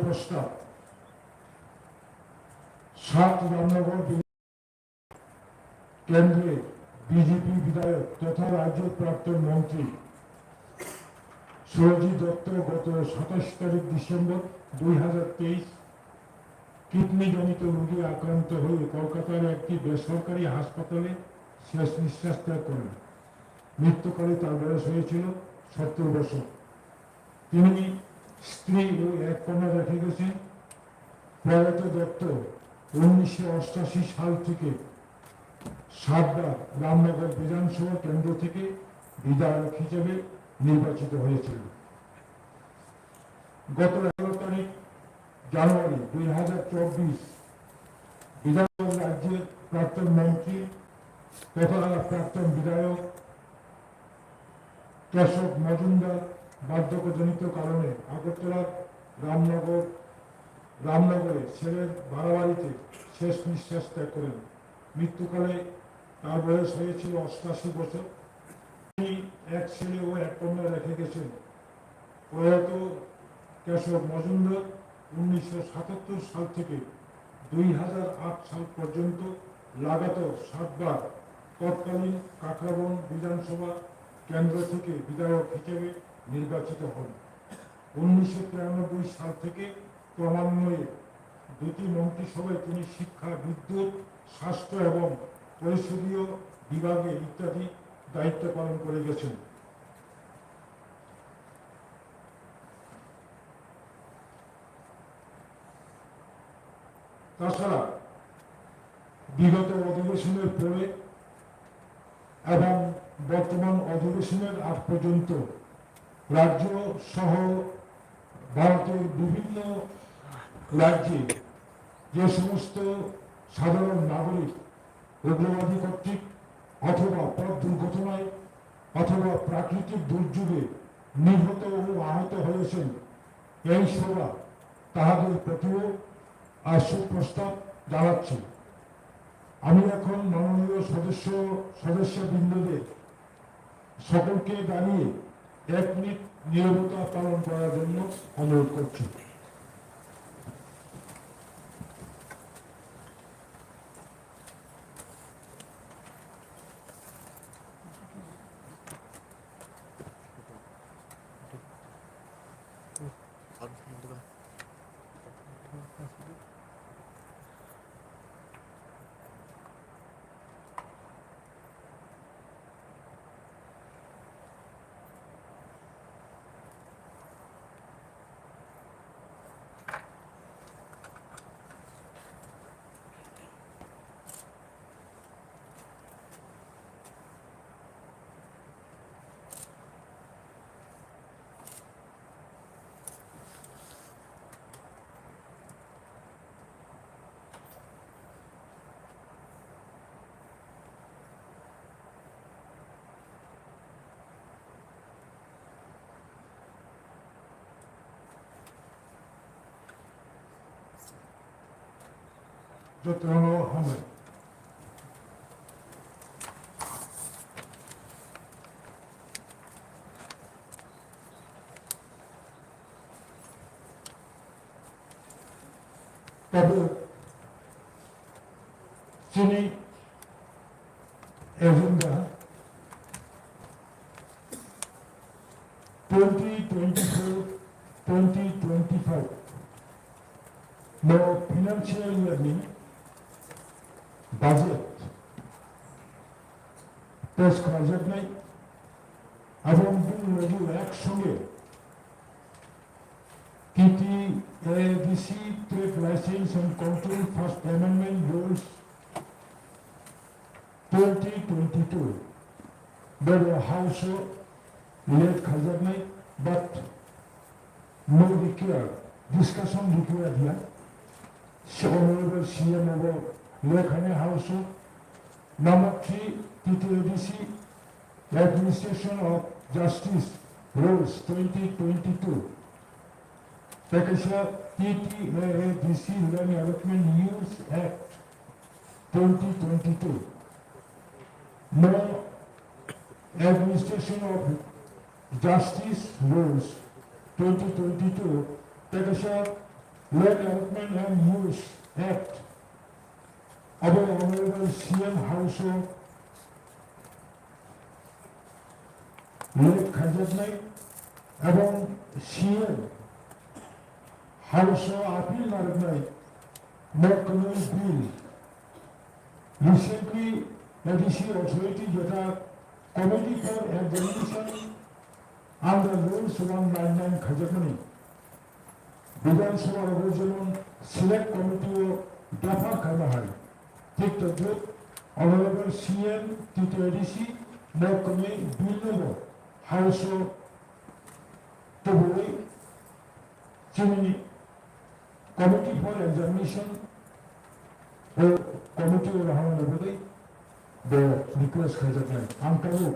প্রস্তাব, সাত রামনগর কেন্দ্রে বিজেপি বিধায়ক তথা রাজ্যের প্রাক্তন মন্ত্রী সুরজিৎ দত্ত গত সাতাশ তারিখ ডিসেম্বর দুই হাজার তেইশ কিডনিজনিত রোগে আক্রান্ত হয়ে কলকাতার একটি বেসরকারি হাসপাতালে শেষ নিঃশ্বাস ত্যাগ করেন। মৃত্যুকালে তার বয়স হয়েছিল সত্তর বছর। তিনি স্ত্রী ও এক কন্যা রেখে গেছেন। প্রয়াত দত্ত উনিশশো অষ্টাশি সাল থেকে সাতবার রামনগর বিধানসভা কেন্দ্র থেকে বিধায়ক হিসেবে নির্বাচিত হয়েছিলেন। গত এগারো তারিখ জানুয়ারি দুই হাজার চব্বিশ বিধানসভা রাজ্যের প্রাক্তন মন্ত্রী তথা প্রাক্তন বিধায়ক কেশব মজুমদার বার্ধক্যজনিত কারণে আগরতলার রামনগর, রামনগরে ছেলের ভাড়া বাড়িতে শেষ নিঃশ্বাস ত্যাগ করেন। মৃত্যুকালে তার বয়স হয়েছিল অষ্টাশি বছর। তিনি এক ছেলে ও এক কন্যা রেখে গেছেন। প্রয়াত কেশব মজুমদার উনিশশো সাতাত্তর সাল থেকে দুই হাজার আট সাল পর্যন্ত লাগাতার সাতবার তৎকালীন কাকরাবন বিধানসভা কেন্দ্র থেকে বিধায়ক হিসেবে নির্বাচিত হন। উনিশশো তিরানব্বই সাল থেকে ক্রমান্বয়ে দুটি মন্ত্রিসভায় তিনি শিক্ষা, বিদ্যুৎ, স্বাস্থ্য এবং পরিষদীয় বিভাগে ইত্যাদি দায়িত্ব পালন করে গেছেন। তাছাড়া বিগত অধিবেশনের পরে এবং বর্তমান অধিবেশনের আগ পর্যন্ত রাজ্য সহ ভারতের বিভিন্ন রাজ্যে যে সমস্ত সাধারণ নাগরিক উগ্রবাদী কর্তৃক অথবা পথ দুর্ঘটনায় অথবা প্রাকৃতিক দুর্যোগে নিহত ও আহত হয়েছেন, এই সভা তাহাদের প্রতিও আহ, সুপ্রস্তাব জানাচ্ছি। আমি এখন মাননীয় সদস্য, সদস্যবৃন্দদের সকলকে দাঁড়িয়ে এক মিনিট নীরবতা পালন করার জন্য অনুরোধ করছি। Jotono hambai. Tabuk chini agenda twenty twenty-four twenty twenty-five no financial year ni budget pass khlaijaknai, abo bini logi eksange T T A D C Trade License and Control First Amendment Rules twenty twenty-two, boro House o late khaijaknai, but no required, discussion required ya. Si Honorable C M abo late khainai House o. Number three, T T A D C, Administration of Justice Rules twenty twenty-two, tei kaisa T T A A D C Land Allotment Use Act twenty twenty-two, no Administration of Justice Rules twenty twenty-two, tei kaisa Land Allotment and Use Act, abo Honorable C M House o late khaijaknai ebong C M House o appeal narwknai mo kwnwi bill recently A D C authority jeta Committee for Examination under Rules one nine nine khaijakmani. Bidhan Sabha rogo jemon Select Committee o defer khaima hai. Thik tongthok, Honorable C M T T A D C nok kami bill no bo House o tubui chini Committee for Examination o committee o rohorna bagwi bo request khaijaknai. Ang tabuk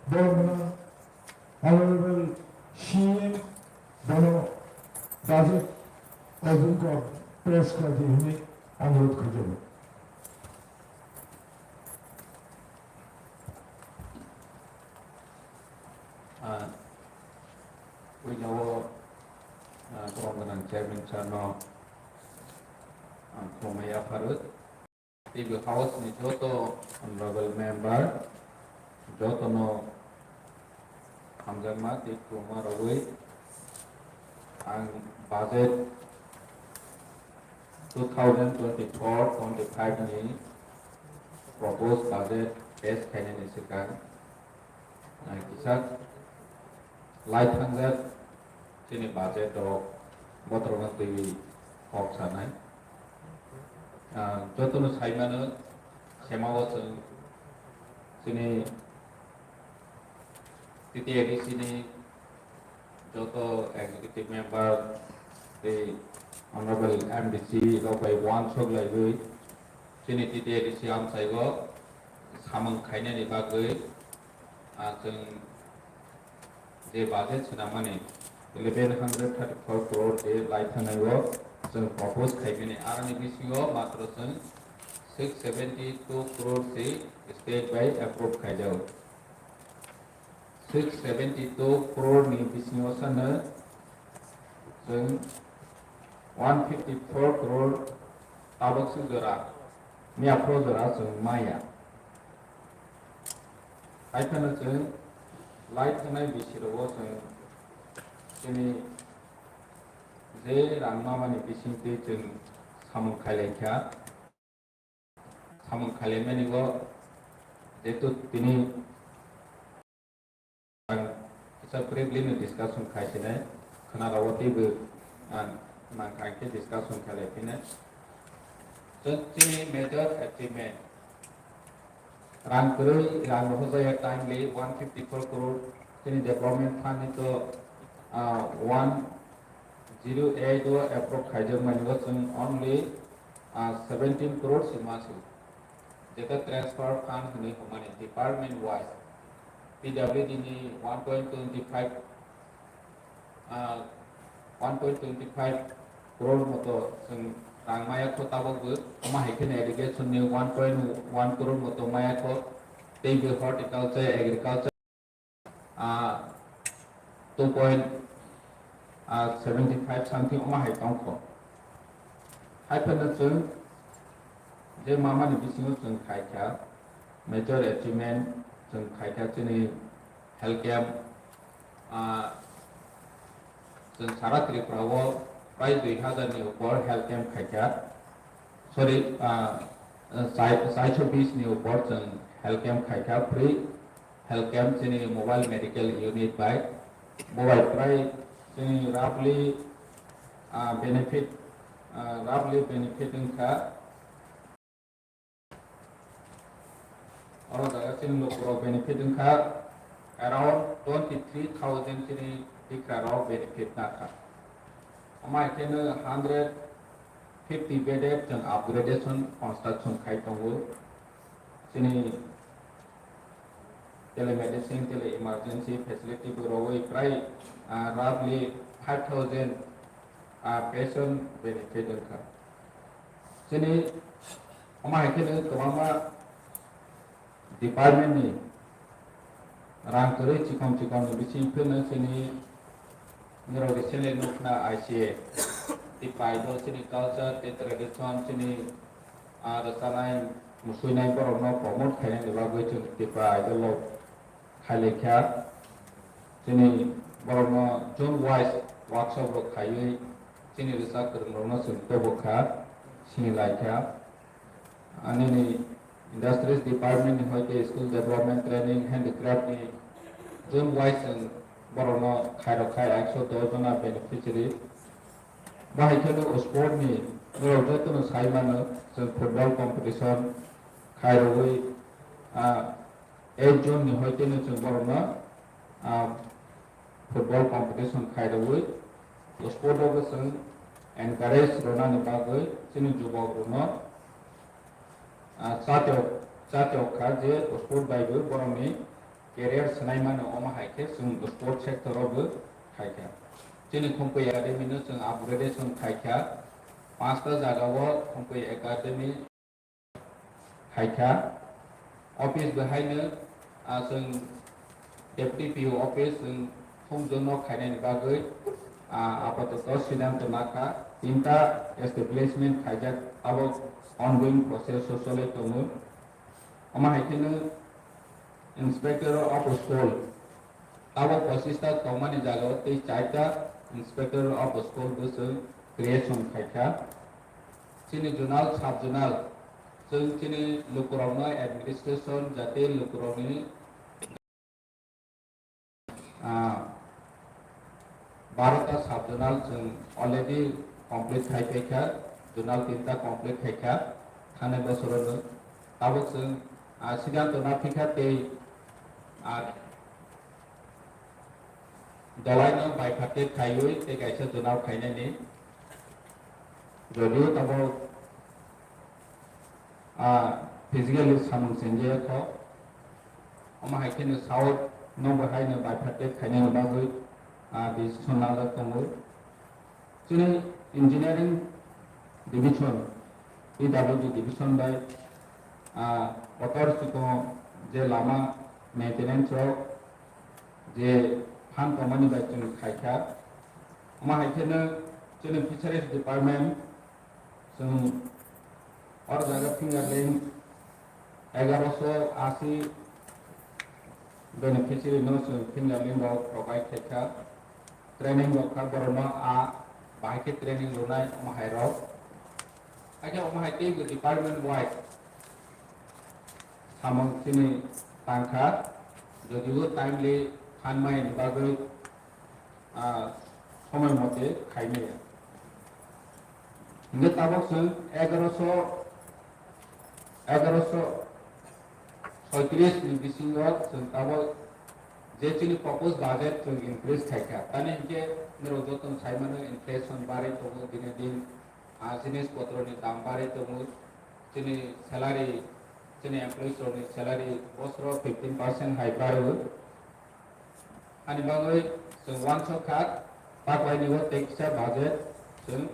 borok gwnang Honorable C M bono budget o bungkha press khlai di hwnwi anurodh khaijago. Ah, puila o, ah, borok gwnang chairman sir no ang khulumui yapharwi. Teibo House ni joto honorable member, joto no hamjakma tei khulumma rogwi ang budget two thousand twenty-four twenty-five ni proposed budget pass khainani swkang, ah, kisa lai thangjak chini budget rok botorokno twiwi kok sanai. Ah, jotono saimano, semao chwng chini T T A D C ni joto executive member tei honorable M D C rok bai uansuk laiwi chini T T A D C amchaigo samung khainani bagwi, ah, chwng je budget swnamani eleven hundred thirty-four crore je lai thangnai o chwng propose khaimani, aroni bisingo matro chwng six seventy-two crore se state bai approve khaijao. Six seventy-two crore ni bisingo sano chwng one fifty-four crore tabuk se jora, miyaphuru jora chwng maya. Haiphano chwng lai thangnai bisi rogo chwng chini je rang mamani bisingtwi chwng samung khailai kha. Samung khailaimani o jehetu tini ang kisa briefly no discussion khai sinai, khwna rok o teibo ang nang kha khe discussion khailai phinai. Chwng chini major achievement, rang kwrwi, rang rohorjaya timely one fifty-four crore, chini development fund ni to, ah, one zero eight o approve khaijakmani o chwng only, ah, seventeen crore se ma se. Jeta transfer fund hwnwi hwnmani department wise P W D ni one point twenty five, ah, one point twenty five crore moto chwng rang maya kho, tabukbo omo hai kheno irrigation ni one point one crore moto maya kho, teibo horticulture, agriculture, ah, two point seventy five something omo hai tong kho. Hai phano chwng je mamani bisingo chwng khai kha, major achievement chwng khai kha chini health camp, ah, chwng sara Tripura o prai dui hazar ni upor health camp khai kha. Sorry, ah, chai-, chaiso bis ni upor chwng health camp khai kha, free health camp chini mobile medical unit bai. Bo bai prai chini roughly, ah, benefit, ah, roughly benefit wngkha. Oro jaga chini lukurok benefit wngkha around twenty three thousand chini tikra rok benefit nakha. Omo hai kheno hundred fifty bedded chwng upgradation construction khai tongo. Chini telemedicine, tele emergency facility bo rogwi prai, ah, roughly five thousand, ah, patient benefit wngkha. Chini omo hai kheno kwbangma department ni rang kwrwi chikom chikom ni bising phano chini norok recently nukna I C A, tei pai do chini culture tei tradition, chini, ah, rwchanai musuinai borokno promote khainani bagwi chwng Tripura Idol o khailai kha. Chini borokno zone wise workshop rok khaiwi chini rwchap kwrwng rokno chwng tobok kha, sini lai kha. Ani ni Industries Department ni hoite Skill Development Training, Handicraft ni zone wise chwng borokno khairok khai ekso dos jona beneficiary. Bahai kheno sport ni norok jotono sai mano, chwng football competition khairogwi, ah, eight jone ni hoite no chwng borokno, ah, football competition khairogwi sport o bo chwng encourage rwnani bagwi chini jubok rokno, ah, chatiyok, chatiyok kha je sport bai bo borokni career swnaimano, omo hai khe chwng sport sector o bo khai kha. Chini Khumkui Academy no chwng upgradation khai kha, panchta jaga o Khumkui Academy khai kha. Office bo haino, ah, chwng Deputy P O office chwng thumjwng no khainani bagwi, ah, apatoto siddhanto nakha. Tinta establishment khaijak, abo ongoing process o cholwi tongo. Omo hai kheno Inspector of School, abo pochista tongmani jagao tei chaita Inspector of School bo chwng creation khai kha. Chini zonal, sub zonal, chwng chini lukurokno administration jate lukurokni, ah, barota sub zonal chwng already complete khai paikha, zonal tinta complete khaikha, thanai bosorono tabuk chwng, ah, siddhanto naphikha tei, ah, Dolaino bifurcate khaiwi tei kaisa zonal khainani. Jodio tabuk, ah, physically samung chengjaya kho. Omo hai kheno South no bo haino bifurcate khainani bagwi, ah, decision najak tongo. Chini engineering division, P W D division bai, ah, kotor chikon je lama maintenance rok je phan tongmani bai chwng khaikha. Omo hai kheno chini fisheries department chwng oro jaga fingerling egaroso asi beneficiary no chwng fingerling rok provide khaikha. Training rok kha borokno a bahai khe training rwnai omo hai rok. Hakhe omo hai tei bo department wise samung chini tangkha, jodibo timely phan maya ni bagwi, ah, somoi mote khai maya. Hingke tabok chwng egaroso, egaroso soitris ni bisingo chwng tabok je chini proposed budget chwng increase khaikha. Tani hingke norok joto sai mano inflation barai tongo dine din. Ah, jinis potro ni dam barai tongo, chini salary, chini employees rok ni salary bosoro fifteen percent hai bario. Ani bagwi chwng uansuk kha, taklaini o tei kisa budget chwng,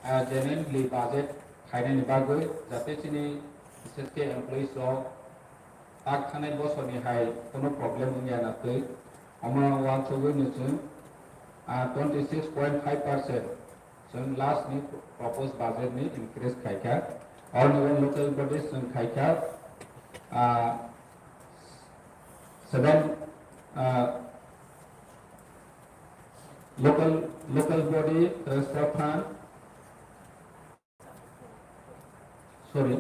ah, genuinely budget khainani bagwi, jate chini bises khe employees rok tak thanai bosorni hai kono problem wngya na twi. Omo uansugwi no chwng, ah, twenty six point five percent chwng last ni proposed budget ni increase khaikha. Oro ni local bodies chwng khaikha, ah, seven, ah, local, local body transfer fund, sorry.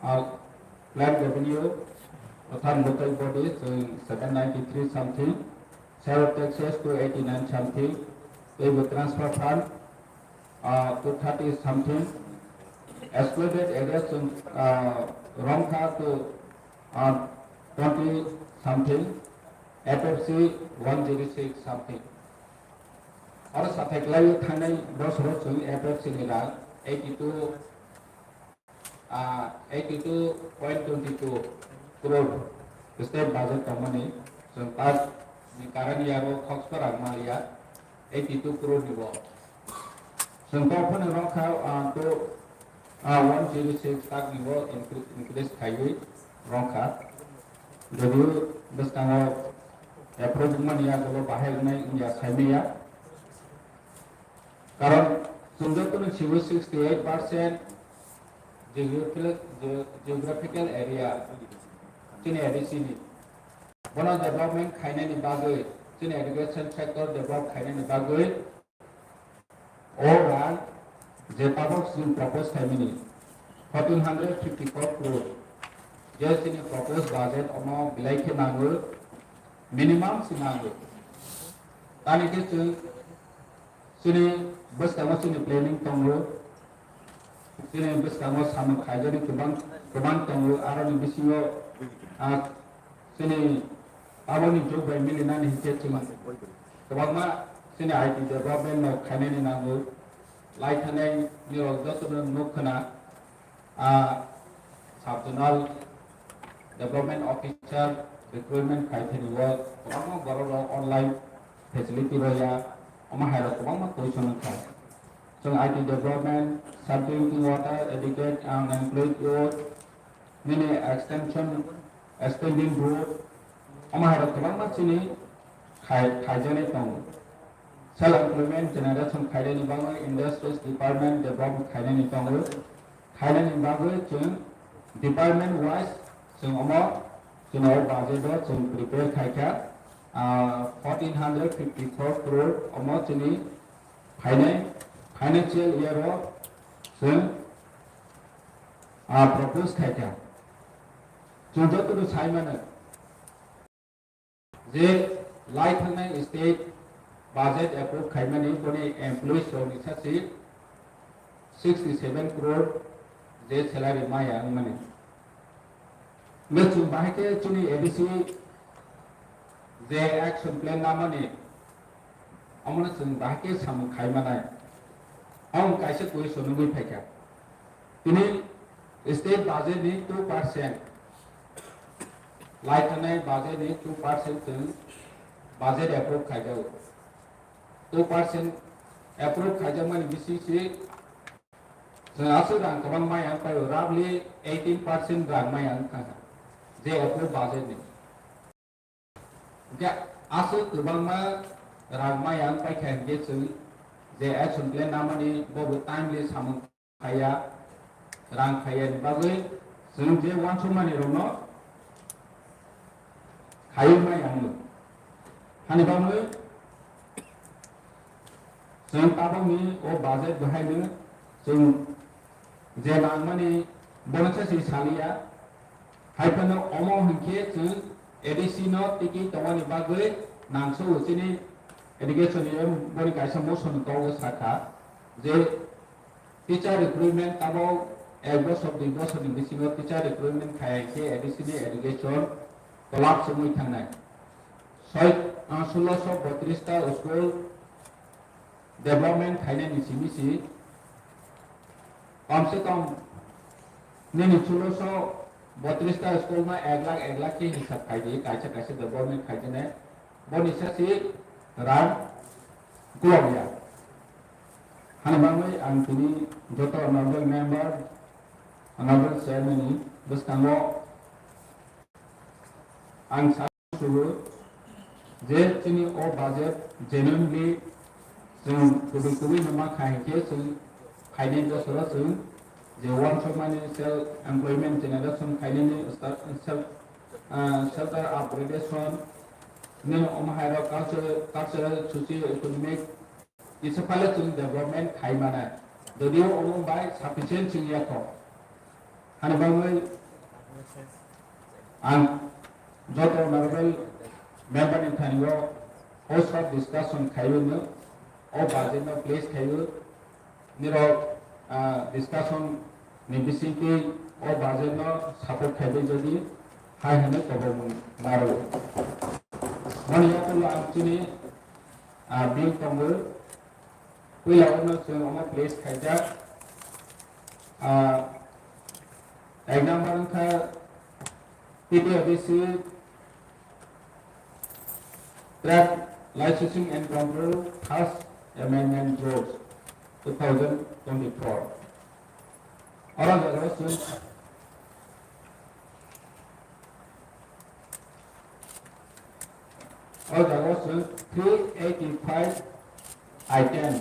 Ah, plant revenue, other local bodies, uh, seven ninety-three something, share of taxes two eighty-nine something, table transfer fund, uh, two thirty something, excluded areas, uh, Rongkha to, uh, twenty something, F F C one zero six something. Oro sathai kwlaiwi thangnai bosoro chwng F F C ni rang eighty-two, ah, eighty-two point twenty-two crore state budget tongmani chwng tak ni current year o khoksa rang maliya eighty-two crore ni bo. Chwng kok phano rwkha, ah, to, ah, one zero six takni bo incre-, increase khaiwi rwkha. Jodio bwskango approve wngmani yagulo bahai wngnai wngya saimanya. Karon chwng jotono sibo sixty eight percent geographical, ge-, geographical area chini A D C ni. Bono development khainani bagwi, chini education sector develop khainani bagwi, o rang je tabok chwng propose khaimani, fourteen hundred fifty four crore, je chini propose budget omo belai khe nango, minimum se nango. Tani khe chwng chini bwskango chini planning tongo, chini bwskango samung khaijani kwbang, kwbang tongo, aroni bisingo, ah, chini aboni jug bai milinani hinkhe chwng kwbangma chini I T development no khainani nango. Lai thanai nirok jotono nuk khna, ah, sub zonal development officer recruitment khai thani o kwbangma borok rok online facility rwya, omo hai rok kwbangma question wngkha. Chwng I T development, sub drinking water, adequate and unemployed youth, nini extension, extending road, omo hai rok kwbangma chini khai, khaijaknai tongo. Self employment generation khainani bagwi industries department develop khainani tongo. Khainani bagwi chwng department wise chwng omo chwng o budget o chwng prepare khaikha, ah, fourteen hundred fifty four crore omo chini phainai financial year o chwng, ah, propose khaikha. Chwng jotono sai mano je lai thangnai state budget approve khaimani boni employees rokni sasi sixty seven crore je salary maya wngmani. Hwnkhe chwng bahai khe chini A D C je action plan namani omono chwng bahai khe samung khai manai. Ang kaisa question wngwi phaikha. Tini state budget ni two percent, lai thangnai budget ni two percent chwng budget approve khaijago. Two percent approve khaijakmani bisingsi chwng aswk rang kwbang maya wngkha, roughly eighteen percent rang maya wngkha je approve budget ni. Hwnkhe aswk kwbangma rang maya wngpai kha hinkhe chwng je action plan namani bobo timely samung khaiya, rang khaiya ni bagwi chwng je uansukmani rokno khaiwi maya wngo. Hani bagwi chwng tabukni o budget bahaino chwng je nangmani bono se se saliya. Hai phano omo hinkhe chwng A D C no tiki tongmani bagwi nangsogo chini education ni boni kaisa motion ni kogo sakha je teacher recruitment tabok ek bosor dui bosor ni bisingo teacher recruitment khaiya hinkhe A D C ni education collapse wngwi thangnai. Soi, ah, sulosho botris ta school development khainani simi si, kom se kom nini sulosho botris ta school no ek lakh, ek lakh khe hisab khai di, kaisa kaisa development khai di nai, boni sasi rang kulok ya. Hani bagwi ang tini joto honorable member, honorable chairman ni bwskango ang sa Sugo je chini o budget genuinely chwng kubui kubui no ma kha hinkhe chwng phainai bosoro chwng je uansukmani self employment generation khainani sta-, self, ah, shelter upgradation ni omo hai rok culture, cultural, socio economic kisa phale chwng development khai manai. Jodio omo bai sufficient chwng ya kho. Hani bagwi ang joto honorable member ni thani o, o short discussion khaiwi no, o budget no place khaiwi nirok, ah, discussion ni bisingtwi o budget no support khaiwi jodi hai hwnwi kobor mung naro. Moni yakulo ang chini, ah, bill tongo. Puila ono chwng omo place khaijak. Ah, ek number wngkha T P A D C Trade Licensing and Control First Amendment Rules. two thousand twenty-four. Oro jaga o chwng, o jaga o chwng three eighty-five item,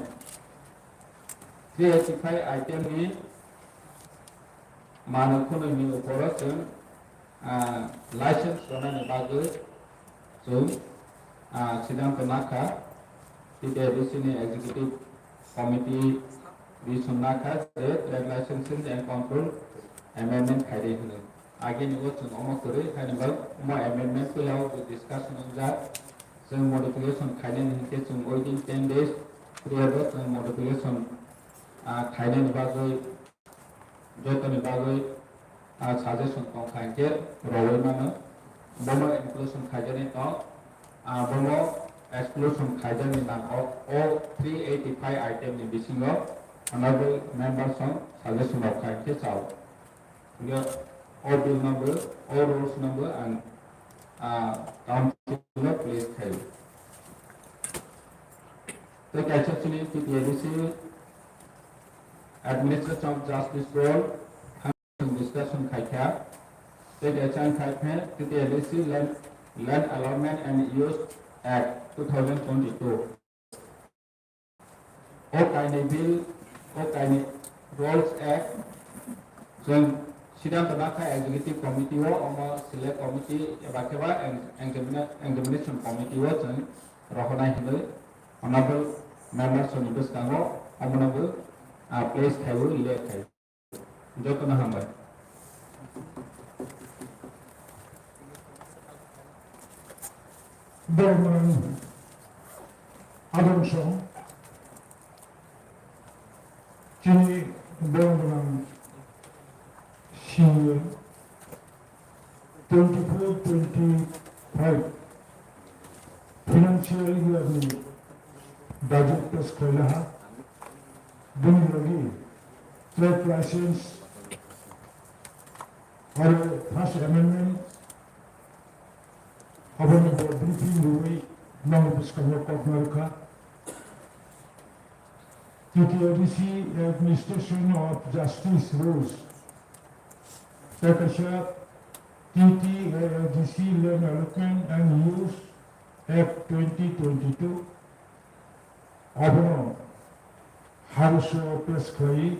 three eighty-five item ni manwi khwnwi ni upor o chwng, ah, license rwnani bagwi chwng, ah, siddhanto nakha, T T A D C ni executive committee decision nakha je trade licensing and control amendment khairi hwnwi. Agini o chwng omo kwrwi haino ba omo amendment puila o discussion wngjak. Chwng modification khainani hinkhe chwng within ten days period o chwng modification, ah, khainani bagwi jotoni bagwi, ah, suggestion tongkha hinkhe rwui mano. Bomo inclusion khaijaknai tong, ah, bomo exclusion khaijaknai nang o, o three eighty-five item ni bisingo honorable members song suggestion rok khai khe chao. Hinkhe o bill no bo, o rules no bo ang, ah, council no place khai. Tei kaisa chini T T A D C Administration of Justice role discussion khaikha, tei kaisa wngkha khe T T A D C Land, Land Allotment and Use Act two thousand twenty-two. O kainwi bill, o kainwi Rules Act, chwng siddhanto nakha executive committee o, omo select committee eba khe ba ex-, examina-, examination committee o chwng rohornai hinwi honorable members ni bwskango omono bo, ah, place khaiwi le khai. Jotono hambai. Bormani Adamson, chini bormani senior twenty-four twenty-five financial year ni budget pass khlaina ha, bini logi trade license aro first amendment, aboni bo briefing rwui nang bwskango kok narwkha. T T A D C Administration of Justice Rules, tei kaisa T T A A D C Land Allotment and Use Act twenty twenty-two, abono House o pass khlai,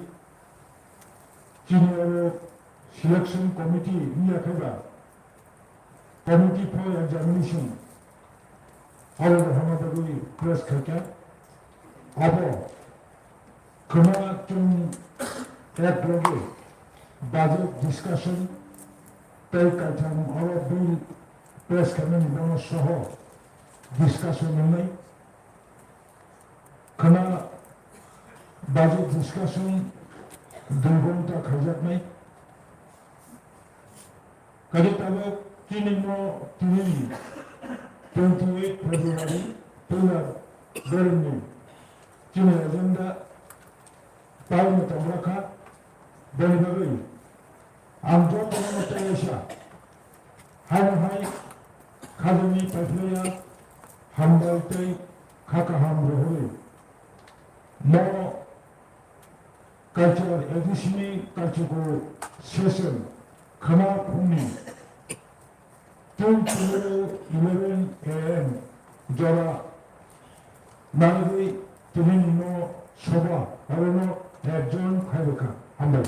chini oro selection committee wngya khe ba, Committee for Examination, abo rohorna bagwi press khaikha. Abo khwna chwng ek loge budget discussion tei kaitham oro bill press khaimani bono soho discussion wngnai. Khwna budget discussion dui ghonta khaijaknai. Kadi tabuk chini no tini twenty eight February puila beremni chini agenda paino tongrakha. Boni bagwi ang jotono tei waisa haino hai khajani paiphlaiya hambai tei kha kaham rohorwi no Culture A D C ni culture session khwna phungni ten to eleven A M jora narwgwi tini no soba orono adjourn khairokha. Hambai.